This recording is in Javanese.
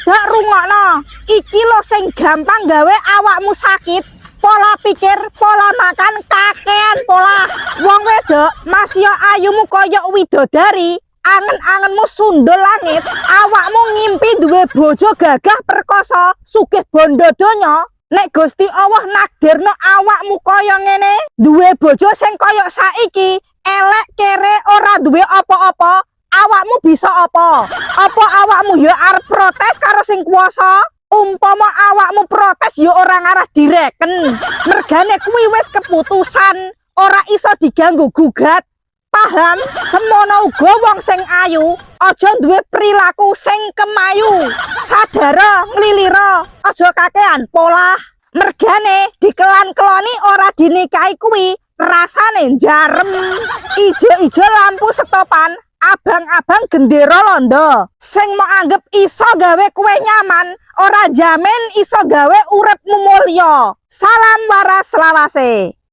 wedok, rungokno. Iki lho sing gampang gawe awakmu sakit. Pola pikir, pola makan, kakean pola. Wong wedok, masio ayumu koyok widodari, angen-angenmu sundul langit, awakmu ngimpi duwe bojo gagah perkosa, sugih bondo donya. Nek Gusti Allah nakdirno awakmu kaya ngene, duwe bojo sing kaya saiki, elek, kere, ora duwe apa-apa, awakmu bisa apa? Apa awakmu ya arep protes karo sing kuwasa? Umpama awakmu protes ya ora ngarah direken. Mergane kuwi wis keputusan, ora iso diganggu gugat. Paham? Semono uga wong sing ayu, aja duwe perilaku sing kemayu. Sadara, nglilira, aja kakean polah. Mergane dikelan-keloni ora dinikahi kuwi rasane jarem. Ijo-ijo lampu setopan, abang-abang gendera londo. Sing mbok anggep iso gawe kowe nyaman, ora jamin iso gawe uripmu mulya. Salam waras selawase.